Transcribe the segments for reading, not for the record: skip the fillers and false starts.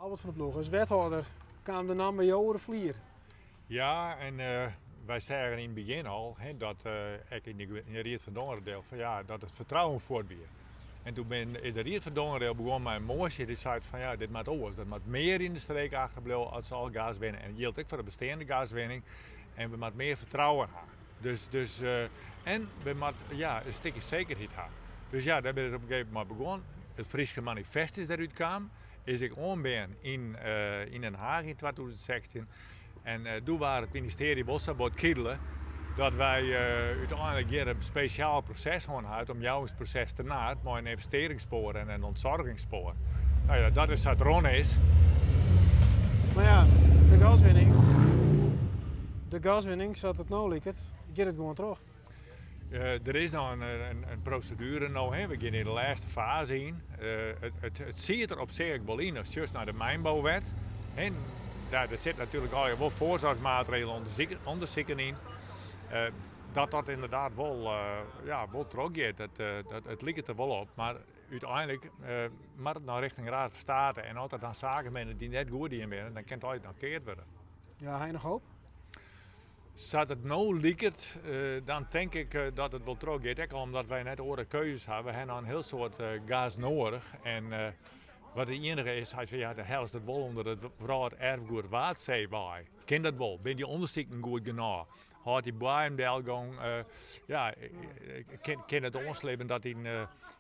Albert van der Ploeg, as wethâlder kaam de namme jo oer de flier. Ja, en wy seagen yn it begjin al hè, dat ek yn de Ried fan Dongeradiel fan ja, dat it fertrouwen fuort wie. En doe bin, is de Ried fan Dongeradiel begûn mei in moasje dy't seit fan ja, dit moat oars. Der moat mear yn de streek achterbliuwe as se al gas winne. En dat jildt ek foar de besteande gaswinning. En we moatte mear fertrouwen ha. Dus, dus, en we moatte ja, in stikje sekerheid ha. Dus ja, dêr binne se op in gegeven momint mei begûn. It Fryske Manifest is dêrút kaam. Is ek oanbean yn, yn Den Haag yn 2016. En doe waard it ministearje wol sa bot kidele dat wy úteinlik hjir in spesjaal proses hân ha, it omjouwingsproses Ternaard, mei in ynvestearringsspoar en in ûntzorgingsspoar. No ja, dat is sa't it rûn is. Mar ja, de gaswinning, de gaswinning sa't it no liket, giet it gewoan troch. Der is noch in proseduere no, we gean yn de lêste faze yn. It siet der op sich ek wol yn, ast sjochst nei de mynbouwet. Dêr sit natuerlik allegear wol foarsoarchsmaatregelen ûndersiken yn. Dat dat ynderdaad wol, ja, wol trochgiet, it liket der wol op. Mar úteinlik moat it noch rjochting Raad van State en as der dan saken binne dy't net goed dien binne, dan kin it altyd noch keard wurde. Ja, ha je noch hoop? Sa't it no liket, dan tink ik dat it wol trochgiet. Ek al omdat wy net oare keuzes hawwe. We hawwe noch in hiel soad gas noadich. En wat de iennige is, hy sei, ja, dan hellest it wol ûnder it wrâlderfgoed Waadsee wei. Kin dat wol? Binne dy ûndersiken goed genôch? Hâldt dy boaiemdelgong, ja, kin it oanslibben dat dy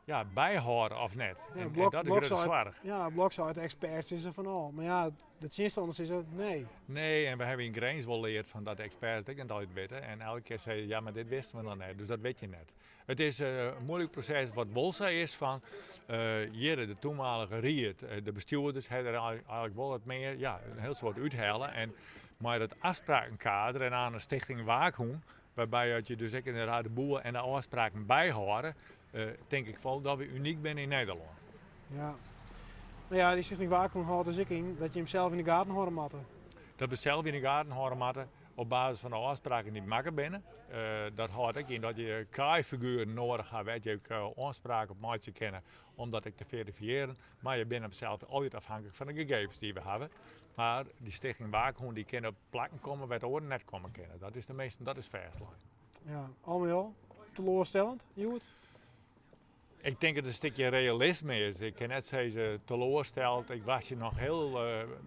ja, byhâlde of net? En dat is grutte soarch. Ja, Blok seit, de eksperts sizze fan ôf. Mar ja, De tsjinstanners sizze nee. Nee, en we hawwe yn Grins wol leard fan dat de eksperts it ek net altyd witte. En elke kear sizze ja, mar dit wisten we noch net, dus dat wit je net. It is in moeilik proses. Wat wol sa is fan hjir de toenmalige ried, de bestjoerders hawwe der eigenlik wol wat mear, ja, in hiel soad úthelle. En mei dat afsprakenkader en aan de Stichting Waakhûn, wêrby dat je dus ek inderdaad de boel en de ôfspraken byhâlde, tink ik wol dat we unyk binne yn Nederlân. Ja. No ja, dy Stichting Waakhûn hâldt dus ek yn dat je him sels yn de gaten hâlde moatte. Dat we sels yn de gaten hâlde moatte op basis fan de ôfspraken dy't makke binne. Dat hâldt ek yn dat je kaaifigueren noadich ha wêr't je ek oanspraak op meitsje kinne om dat ek te ferifiearjen. Mar je binne sels altyd afhanklik fan de gegevens dy't we hawwe. Mar dy Stichting Waakhûn dy kin op plakken komme wêr't oaren net komme kinne. Dat is teminsten, dat is fêstlein. Ja, al mei al, teloarstellend, hjoed? Ik tink dat it in stikje realisme is. Ik kin net sizze teloarsteld. Ik wachtsje noch hiel,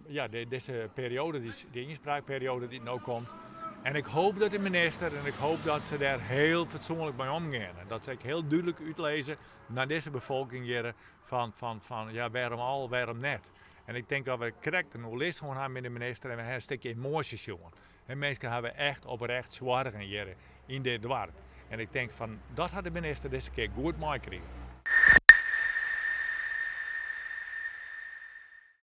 ja, dizze perioade, dy ynspraakperioade dy't no komt. En ik hoop dat de minister en ik hoop dat se dêr hiel fatsoenlik mei omgean. En dat se ek hiel dúdlik útlizze nei dizze befolking hjir fan, fan, fan ja, wêrom al, wêrom net. En ik tink dat we krekt in oerlis hân ha mei de minister en we ha in stikje emoasje sjoen. En minsken hawwe echt oprecht soargen hjir yn dit doarp. En ik tink fan dat hat de minister dizze kear goed meikrige.